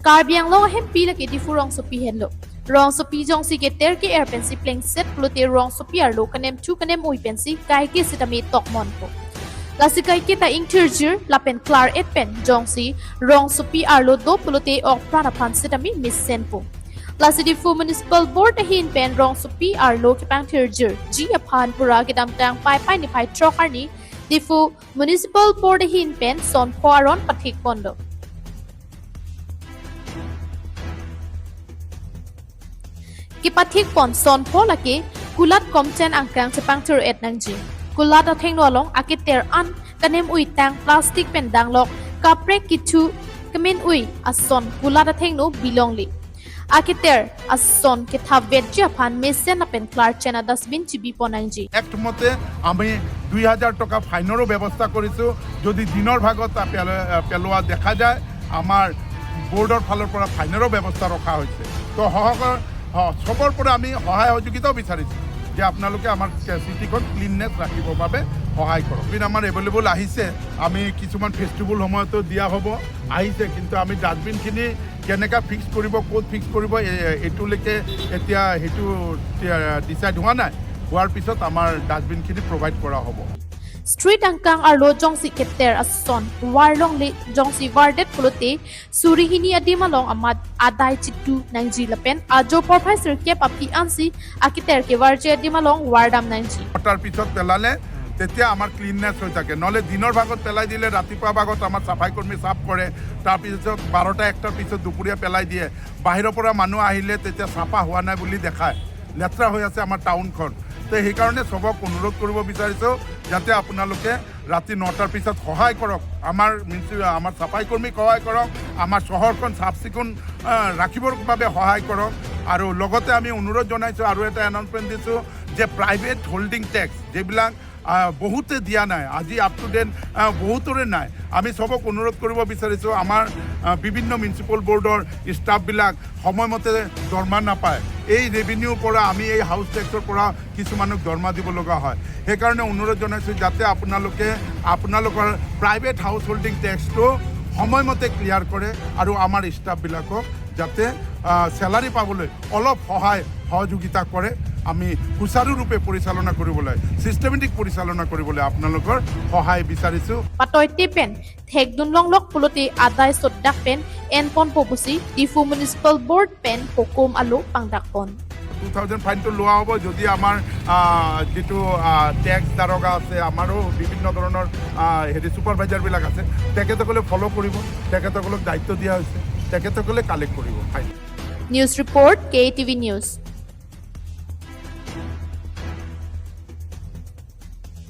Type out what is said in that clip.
Karbi Anglong ahem pi lake Diphu Rongsopi henlo Rongsopi jongsi ke ter ke air pensi pleng set plote Rongsopi arlo kanem chu kanem ui pensi kai ke sitami tokmon po lasikai ke ta ingthir lapen klar et pen jongsi Rongsopi arlo do plote ok prana phan sitami missen po lasi Diphu Municipal Board hin pen Rongsopi arlo ke pang thirjir ji aphan pura ke dam tang pai pai ni phai trokarni Diphu Municipal Board hin pen son phoaron pathik pondo ki pathik pon son pho lake kulat komchen angkrang chepang thir et nangji kulat atheng no along akiter an kanem ui tang plastic pen danglok kapre kichu kamin ui ason kulat atheng no bilongli akiter ason ke thavet ji aphan mesen apen klar chena dustbin chibi ponangji act মতে আমি 2000 টকা ফাইনৰো ব্যৱস্থা কৰিছোঁ। যদি দিনৰ ভাগত পেলোৱা দেখা যায় আমাৰ বৰ্ডৰ ফালৰ পৰা ফাইনৰো ব্যৱস্থা ৰখা হৈছে। তো চবৰ পৰা আমি সহায় সহযোগিতাও বিচাৰিছোঁ যে আপোনালোকে আমাৰ চিটিখন ক্লিননেছ ৰাখিবৰ বাবে সহায় কৰক। ডাষ্টবিন আমাৰ এভেইলেবল আহিছে, আমি কিছুমান ফেষ্টিভেল সময়তো দিয়া হ'ব আহিছে, কিন্তু আমি ডাষ্টবিনখিনি কেনেকৈ ফিক্স কৰিব, ক'ত ফিক্স কৰিব এইটোলৈকে এতিয়া সেইটো ডিচাইড হোৱা নাই। হোৱাৰ পিছত আমাৰ ডাষ্টবিনখিনি প্ৰভাইড কৰা হ'ব। Street angkang arlo jongsi keter ason warlong le jongsi wardet polote surihini adimalong amad adai chitu nangji lapen ajo professor ke papi ansi akiter ke warje adimalong wardam nangji তাৰ পিছত পেলালে তেতিয়া আমাৰ ক্লিননেছ হৈ থাকে, নহ'লে দিনৰ ভাগত পেলাই দিলে ৰাতিপুৱা ভাগত আমাৰ চাফাই কৰ্মী চাফ কৰে, তাৰপিছত 12টা 1টাৰ পিছত দুপৰীয়া পেলাই দিয়ে। বাহিৰৰ পৰা মানুহ আহিলে তেতিয়া চাফা হোৱা নাই বুলি দেখায়, লেতেৰা হৈ আছে আমাৰ টাউনখন। তো সেইকাৰণে চবক অনুৰোধ কৰিব বিচাৰিছোঁ যাতে আপোনালোকে ৰাতি 9টাৰ পিছত সহায় কৰক, আমাৰ আমাৰ চাফাই কৰ্মীক সহায় কৰক, আমাৰ চহৰখন চাফ চিকুণ ৰাখিবৰ বাবে সহায় কৰক। আৰু লগতে আমি অনুৰোধ জনাইছোঁ আৰু এটা এনাউন্সমেণ্ট দিছোঁ যে প্ৰাইভেট হোল্ডিং টেক্স যিবিলাক বহুতে দিয়া নাই, আজি আপ টু ডেট বহুতৰে নাই। আমি চবক অনুৰোধ কৰিব বিচাৰিছোঁ, আমাৰ বিভিন্ন মিউনিচিপেল বৰ্ডৰ ষ্টাফবিলাক সময়মতে দৰমহা নাপায়। এই ৰেভিনিউৰ পৰা আমি এই হাউচ টেক্সৰ পৰা কিছুমানক দৰমহা দিব লগা হয়। সেইকাৰণে অনুৰোধ জনাইছোঁ যাতে আপোনালোকে আপোনালোকৰ প্ৰাইভেট হাউচ হোল্ডিং টেক্সটো সময়মতে ক্লিয়াৰ কৰে আৰু আমাৰ ষ্টাফবিলাকক যাতে চেলাৰী পাবলৈ অলপ সহায় সহযোগিতা কৰে। আমি সুচাৰুৰূপে পৰিচালনা কৰিবলৈ, ছিষ্টেমেটিক পৰিচালনা কৰিবলৈ আপোনালোকৰ সহায় বিচাৰিছোঁ। Patoy pen thek dunlong lok pulote adai soddak pen en pon popusi Diphu Municipal Board pen pokom alo pangdak pon 2000 ফাইনটো লোৱা হ'ব যদি আমাৰ যিটো টেক্স দাৰোগা আছে, আমাৰো বিভিন্ন ধৰণৰ হেৰি ছুপাৰভাইজাৰবিলাক আছে, তেখেতসকলে ফ'ল' কৰিব, তেখেতসকলক দায়িত্ব দিয়া হৈছে, তেখেতসকলে কালেক্ট কৰিব fine. News Report, KTV News.